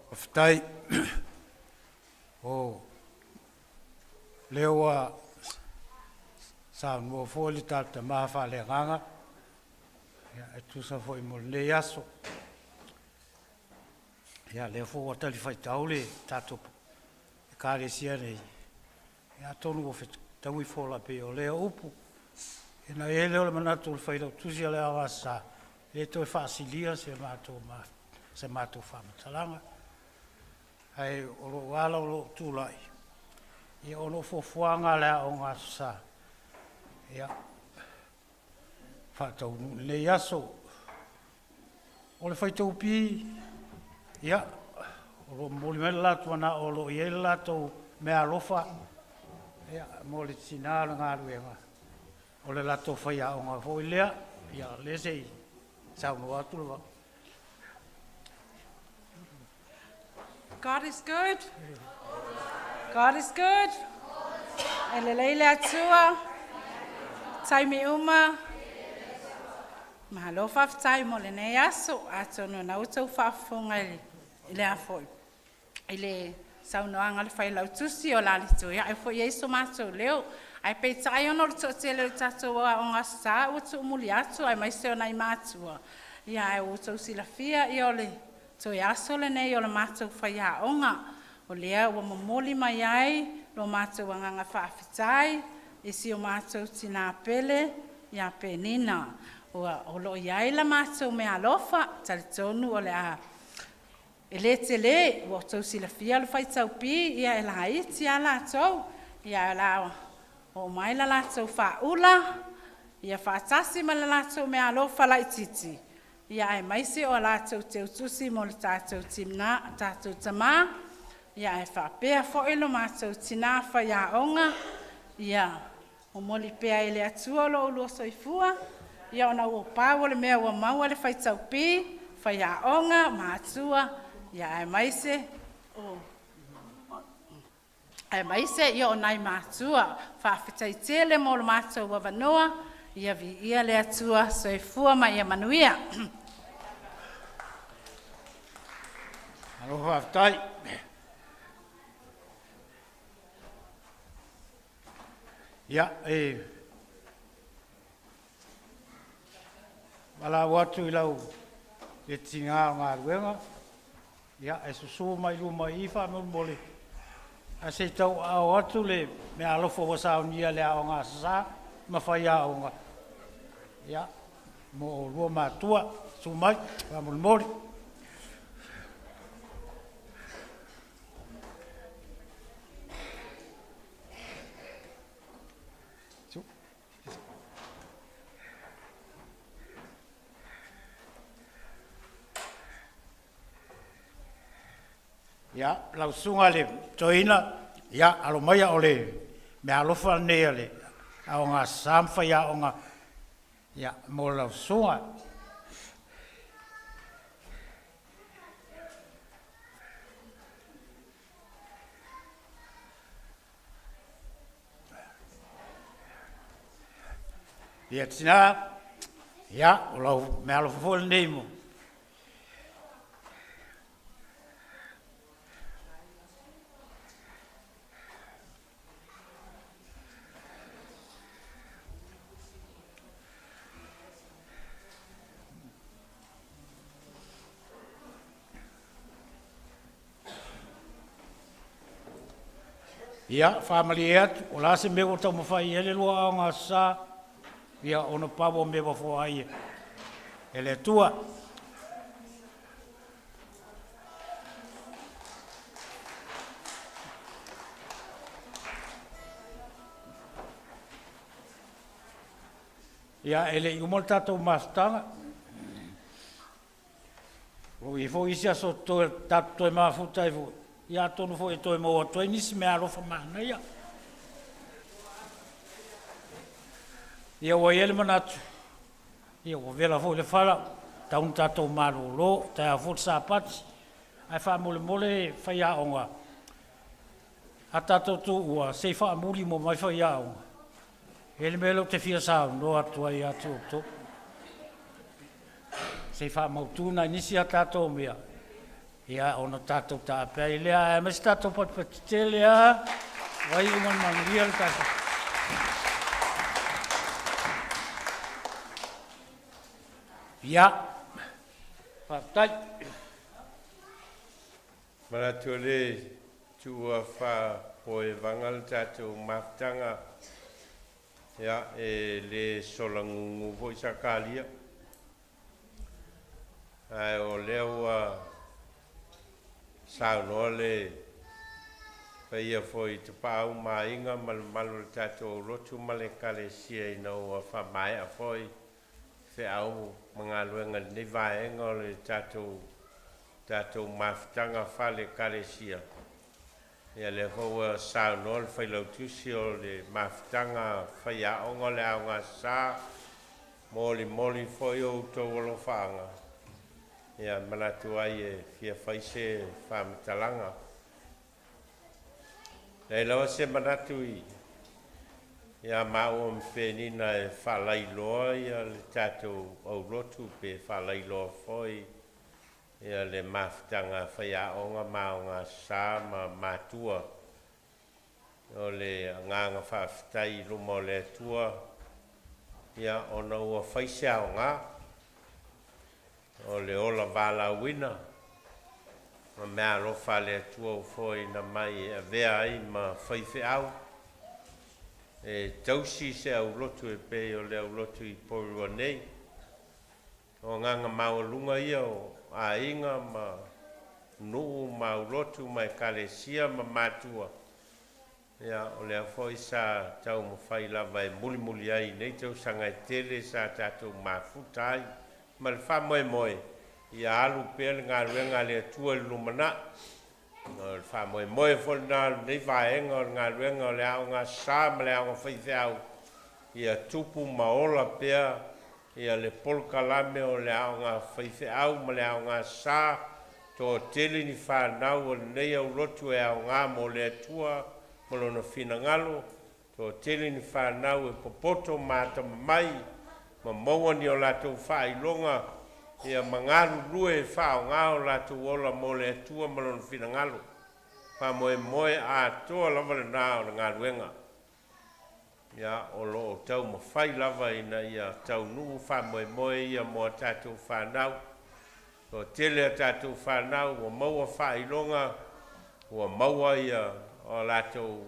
Faafetai. O lea ua saunoa foi le tatou tama faaleagaga e tusa foi mo lenei aso. Ia, lea foi ua talifuaitau le tatou Ekalesia nei, ia atonu ua fetaui fola pei o lea upu. Ona i ai lea o le manatu o le Failautusi o le Aoga Aso Sa, e le toe faasilia se matou faamatalaga. Ae o lou ala o lou tulai, ia ona o fuafuaga a le Aoga Aso Sa, ia, faataunuu i lenei aso. O le faitau pi, ia, o lo o momoli mai le latou manao o lo o i ai le latou meaalofa, ia, mo le tiga o le galuega, o le latou faiaoga foi lea, ia, o lea se i saunoa atu le God is good. God is good. E lelei le Atua. Taimi uma. Malo faafetai mo lenei aso. Atonu na outou faafofoga i le afoi i le saunoaga a le Failautusi o le a le toe ae foi ai so matou leo. Ae peitai ona o le toatele o le tatou Aoga Aso Sa ua tuumuli atu aemaise o nai matua, ia ae ua outou silafia ia o le toe aso lenei o le matou faiaoga. O lea ua momoli mai ai lo matou agaga faafetai i si o matou tina pele ia Penina. Ua o lo o i ai la matou meaalofa, talitonu o le a e le tele, ua outou silafia le faitau pi, ia e laiti lava latou, ia o le a oo mai la latou faaula, ia faatasi ma le latou meaalofa laitiiti, ia aemaise o a latou teutusi mo le tatou tina, tatou tamā, ia ae faapea foi lo matou tina faiaoga, ia momoli pea e le Atua lo oulua soifua, ia ona ua pau o le mea ua maua le faitau pi, faiaoga, matua, ia aemaise o aemaise ia o nai matua. Faafetai tele mo le matou avanoa, ia viia le Atua, soifua ma ia manuia. Malo faafetai. Ia, e valaau atu i lau le tiga o galuega, ia, e susu mai luma i i faamolemole, ae se i tauaao atu le meaalofa ua saunia e le Aoga Aso Sa ma faiaoga, ia, mo oulua matua. Susu mai faamolemole. Ia, lau susuga i le toeaina, ia, alo maia o le meaalofa lenei a le Aoga Aso Sa ma faiaoga, ia, mo lau susuga. Ia tina, ia, o lau meaalofa foi lenei mo. Ia, faamalie atu, o le a se mea ua taumafai i ai le lua Aoga Aso Sa, ia, ona pau o mea ua foai e le Atua. Ia, e le i uma le tatou mafutaga, o lo o i ai foi isi aso toe, tatou toe mafuta ai foi, ia atonu foi e toe maua atu ai nisi meaalofa manaia. Ia ua i ai le manatu, ia ua vela foi le fala, tau na tatou malolo, taeao foi le Sapati, ae faamolemole faiaoga, a tatou tuua, se i faamuli mua mai faiaoga, e i ai le mea lea ou te fia saunoa atu ai ia te outou. Se i faamautu nai nisi a tatou mea, ia ona tatou taape ai lea, aemaise tatou patipati tele lava, ua iu ma le manuia le tatou. Ia, faafetai. Manatu o le tuua faapoevaga le tatou mafutaga, ia, e le solagugu foi Sakalia, ae o lea ua saunoa le paia foi i Tapaau ma Aiga ma le mamalu o le tatou aulotu ma le Ekalesia ina ua faamaea foi feau ma galuega i lenei vaega o le tatou tatou mafutaga faale-Ekalesia. Ia lea foi ua saunoa le Failautusi o le mafutaga faiaoga o le Aoga Aso Sa, molimoli foi o outou alofaaga, ia manatu ai e fia fai se faamatalaga. Leai lava se manatu i ia maua ma Penina e faalailoa ia le tatou aulotu pe faalailoa foi ia le mafutaga faiaoga ma aoga sa ma matua. O le agaga faafetai i luma o le Atua ia ona ua fai se aoga o le ola valaauina ma meaalofa a le Atua ua foaiina mai e avea ai ma faifeau e tausi se aulotu e pei o le aulotu i Porirua nei. O agaga maualuga ia o aiga ma nuu ma aulotu ma ekalesia ma matua, ia o lea foi sa taumafai lava e mulimuli ai i nei tausaga e tele sa tatou mafuta ai ma le faamoemoe ia alu pea le galuega a le Atua i le lumanai. O le faamoemoe foi lena o lenei vaega o le galuega o le Aoga Aso Sa ma le Aoga Faifeau, ia tupu ma ola pea ia le polokalame o le Aoga Faifeau ma le Aoga Aso Sa, toatele ni fanau o lenei aulotu e aoga mo le Atua ma Lona finagalo, Toatele ni fanau e popoto ma atamamai ma maua ni o latou faailoga ia ma galulue e faaaoga o latou ola mo le Atua ma Lona finagalo. Faamoemoe atoa lava lena o le galuega. Ia, o lo o taumafai lava ina ia taunuu faamoemoe ia mo a tatou fanau. Toatele a tatou fanau ua maua faailoga, ua maua ia o latou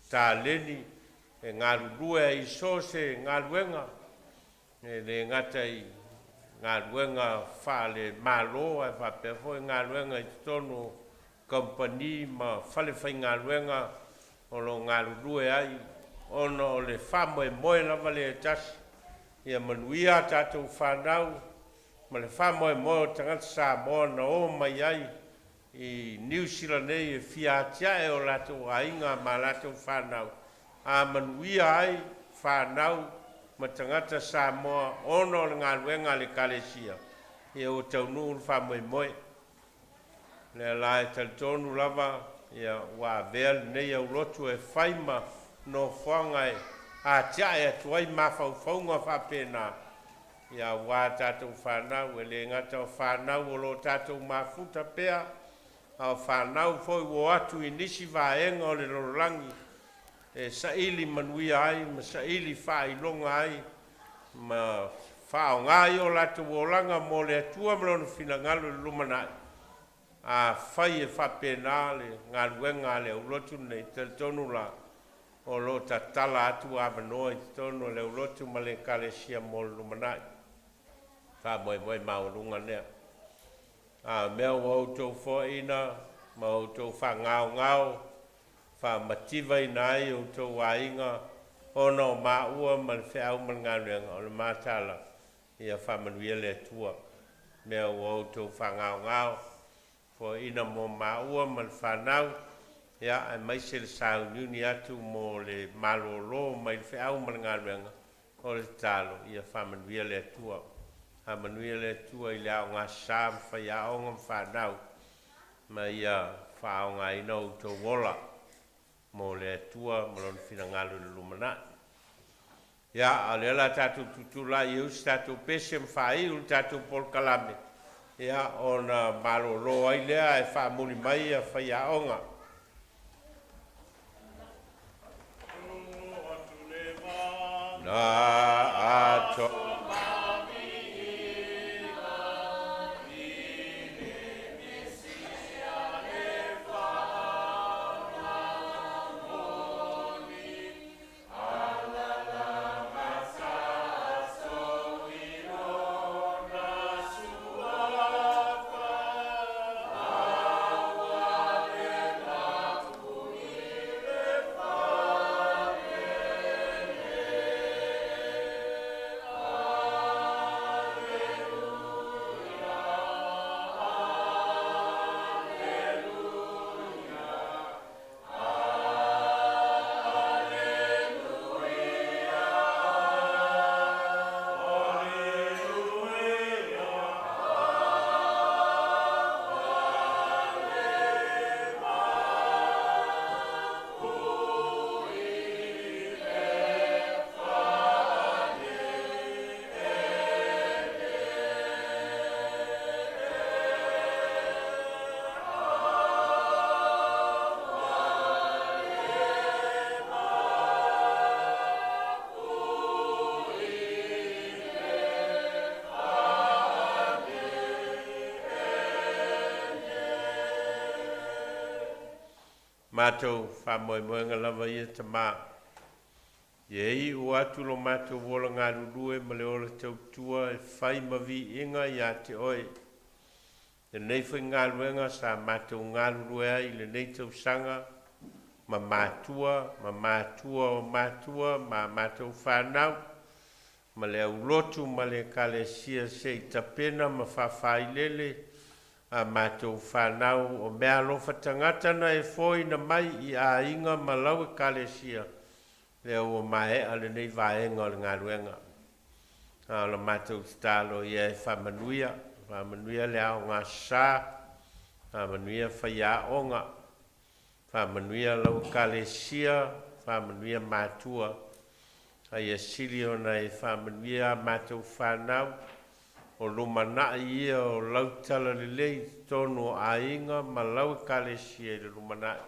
taleni e galulue ai i so o se galuega, e le gata i galuega faale-Malo ae faapea foi galuega i totonu o kamupani ma falefaigaluega o lo o galulue ai, ona o le faamoemoe lava lea e tasi, ia manuia a tatou fanau ma le faamoemoe o tagata Samoa na o mai ai i Niu Sila nei e fia atiae o latou aiga ma latou fanau, a manuia ai fanau ma tagata Samoa ona o le galuega a le Ekalesia, ia ua taunuu le faamoemoe. Lea la e talitonu lava ia ua avea lenei aulotu e fai ma nofoaga e atiae atu ai mafaufauga faapena, ia aua tatou fanau, e le gata o fanau o lo o tatou mafuta pea, a o fanau foi ua o atu i nisi vaega o le lalolagi e saili manuia ai ma saili faailoga ai ma faaaoga ai o latou olaga mo le Atua ma Lona finagalo i le lumanai. Afai e faapena le galuega a le aulotu lenei, talitonu la o lo o tatala atu avanoa i totonu o le aulotu ma le Ekalesia mo le lumanai. Faamoemoe maualuga lea. A o mea ua outou foaina ma outou faagaogao faamativaina ai outou aiga ona o maua ma le feau ma le galuega, o le matala ia faamanuia le Atua. Mea ua outou faagaogao foaina mo maua ma le fanau, ia aemaise le sauniuni atu mo le malōlō mai le feau ma le galuega, o le tatalo ia faamanuia le Atua. Faamanuia le Atua i le aoga sa ma faiaoga ma fanau, ma ia faaaogaina outou ola mo le Atua ma Lona finagalo i le lumanai. Ia, a o lea o le a tatou tutulai e usi tatou pese ma faaiu le tatou polokalame, ia, ona malōlō ai lea ae faamuli mai ia faiaoga. Na atoa. Matou faamoemoega lava ia Tamā. Ia iu atu lo matou ola galulue ma le ola tautua e fai ma viiga iā te Oe. Lenei foi galuega sa matou galulue ai i lenei tausaga ma matua, ma matua o matua, ma a matou fanau, ma le aulotu ma le Ekalesia se i tapena ma faafaailele a matou fanau o meaalofa tagata na e foina mai i aiga ma lau Ekalesia, lea ua maea lenei vaega o le galuega. A o la matou tatalo ia e faamanuia, faamanuia le aoga sa, faamanuia faiaoga, faamanuia lau Ekalesia, faamanuia matua, a ia sili ona e faamanuia a matou fanau, o lumanai ia o lau talalelei i totonu o aiga ma lau Ekalesia i le lumanai.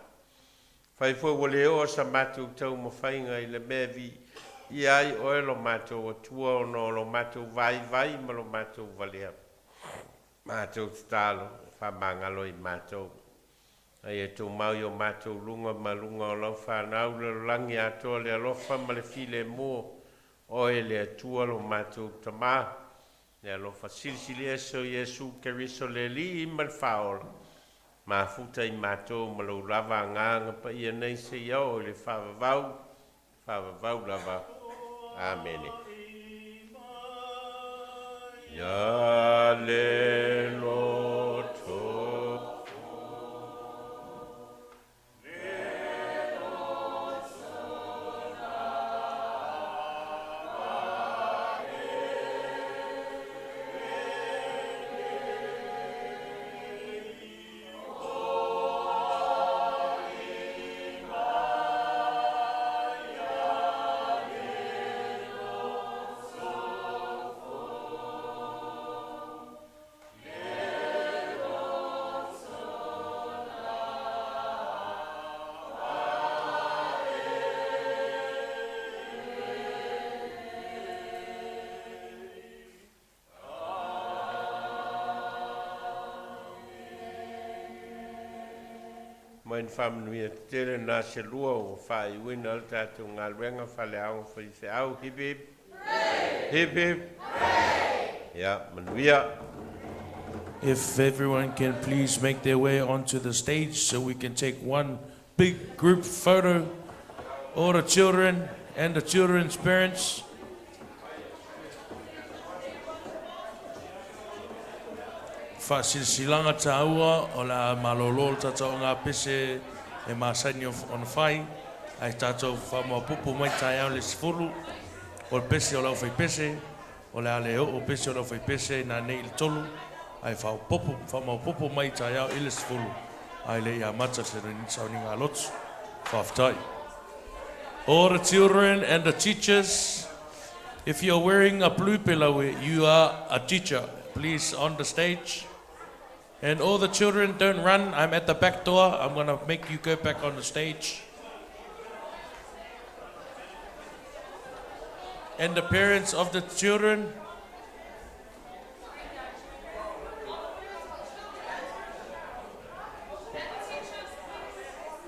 Fai foi ua le oo sa matou taumafaiga i le mea e viia ai oe lo matou Atua ona o lo matou vaivai ma lo matou valea. Matou tatalo, faamagalo i matou. A ia tumau i o matou luga ma luga o lau fanau le lalolagi atoa le alofa ma le filemu oe le Atua lo matou Tamā, le alofa silisili ese o Iesu Keriso le Alii ma le Faaola, mafuta i matou ma lou lava Agaga Paia nei seia oo i le faavavau, faavavau lava. Amene. Ia le loto. Mai ni faamanuia tetele na se lua ua faaiuina ai le tatou galuega faaleaoga faifeau. Hip hip. Hip hip. Ia manuia. If everyone can please make their way onto the stage so we can take one big group photo, all the children and the children's parents. Faasilasilaga tāua o le a malōlō le tatou ogapese e masani ona fai, ae tatou faamaopoopo mai taeao i le 10 o le pese o le aufaipese, o le a le oo pese o le aufaipese nanei i le 3, ae faaopoopo faamaopoopo mai taeao i le 10 ae le i amata se sauniga a lotu. Faafetai. All the children and the teachers, if you're wearing a blue pelawe, you are a teacher. Please on the stage. And all the children, don't run. I'm at the back door. I'm going to make you go back on the stage. And the parents of the children,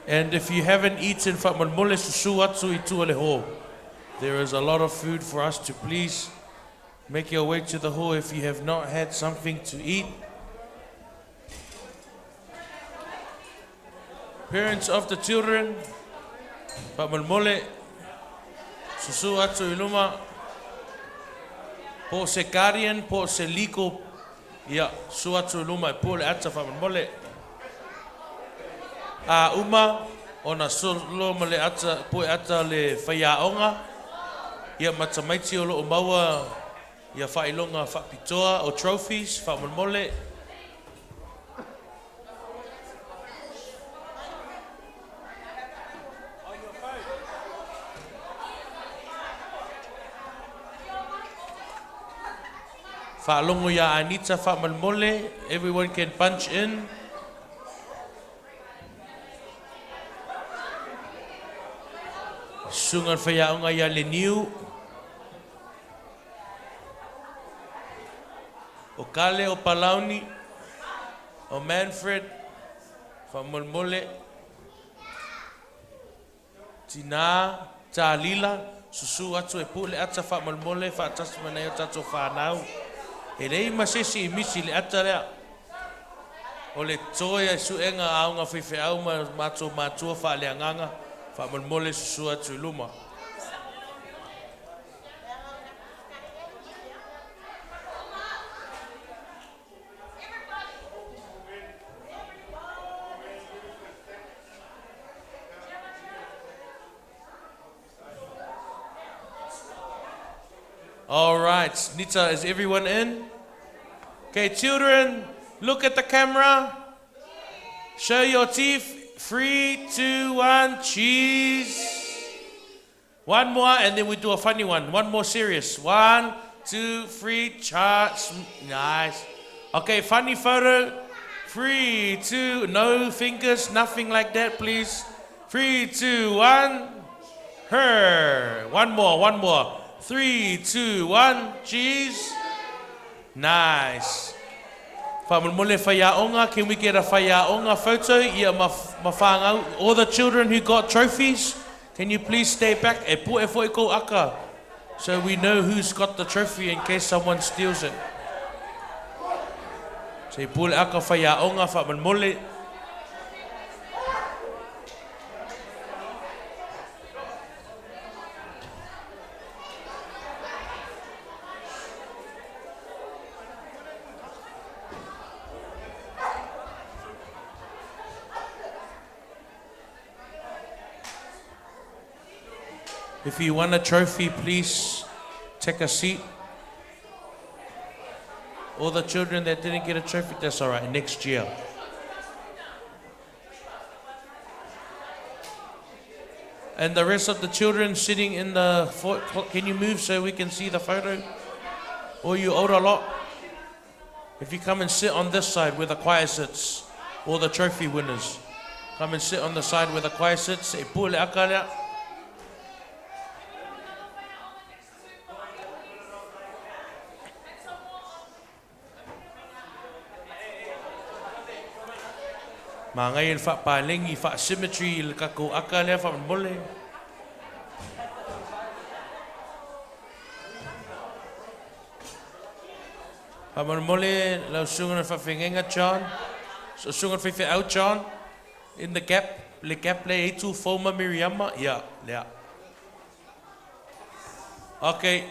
And if you haven't eaten, faamolemole susu atu i tua le hall. There is a lot of food for us to please make your way to the hall if you have not had something to eat. Parents of the children, faamolemole susu atu i luma. Po o se guardian, po o se legal, ia, susu atu i luma e pue le ata faamolemole. A uma ona solo ma le ata, pue ata le faiaoga, ia ma tamaiti o loo maua ia faailoga faapitoa o trophies faamolemole. Faalogo iā Anita faamolemole, everyone can punch in. Susuga i le faiaoga ia Leniu. O Kale, o Palauni, o Manfred, faamolemole. Tinā, Tālila, susu atu e pue le ata faamolemole faatasi ma nai o tatou fanau. E leai ma se isi i misi i le ata lea. O le toe a suega a aoga faifeau ma matou matua faaleagaga, faamolemole susu atu i luma. All right, Nita, is everyone in? Okay, children, look at the camera. Show your teeth. 3, 2, 1, cheese. One more, and then we do a funny one. One more serious. 1, 2, 3, charts. Nice. Okay, funny photo. 3, 2, no fingers, nothing like that, please. 3, 2, 1. Her. One more, one more. 3, 2, 1, cheese. Nice. Faamolemole faiaoga, can we get a faiaoga photo? Ia ma, ma whāngau. All the children who got trophies, can you please stay back? E poe foi kou aka. So we know who's got the trophy in case someone steals it. Se i pue le aka faiaoga, faamolemole. If you want a trophy, please take a seat. All the children that didn't get a trophy, that's all right, next year. And the rest of the children sitting in the can you move so we can see the photo? Or you older lot? If you come and sit on this side where the choir sits, or the trophy winners, come and sit on the side where the choir sits. E pue le aka lea. Manaia le faapalegi faa-symmetry i le tatou aka lea faamolemole. Faamolemole lau susuga i le faafeagaiga John, susuga i le faifeau John, in the gap, le gap lea e i ai Tufou ma Miriama, ia, lea. Okay.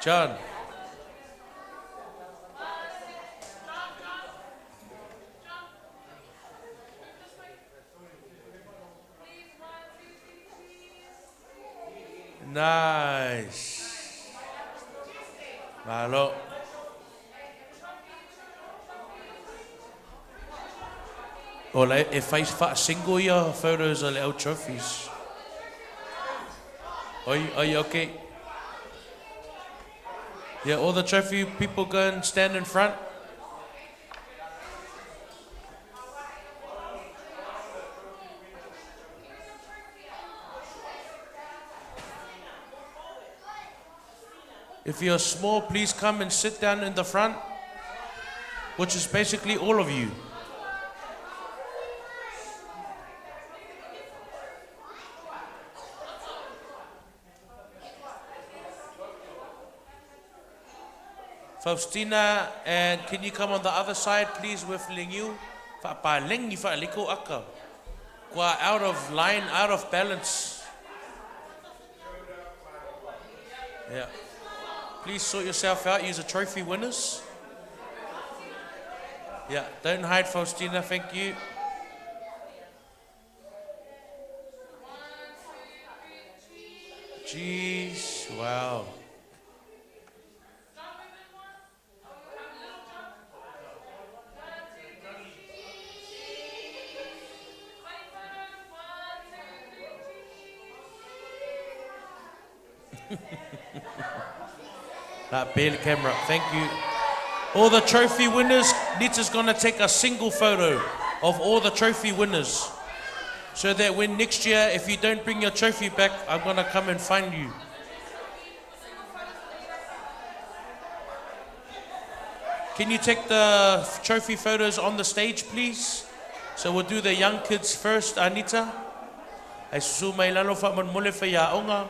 John. Nice. Malo. O la e fai faa-single ia photos o le au trophies. Oi, oi, okay. Yeah, all the trophy people go and stand in front. If you're small, please come and sit down in the front, which is basically all of you. Faustina, and can you come on the other side, please, with Lingyu? Fa'apalengi fa'aliko aka. Kua out of line, out of balance. Yeah. Please sort yourself out. Use a trophy winners. Yeah, don't hide, Faustina. Thank you. Jeez, wow. That barely camera. Thank you. All the trophy winners, Nita's going to take a single photo of all the trophy winners. So that when next year, if you don't bring your trophy back, I'm going to come and find you. Can you take the trophy photos on the stage, please? So we'll do the young kids first, Anita. Ai susu mai lalo faamolemole faiaoga.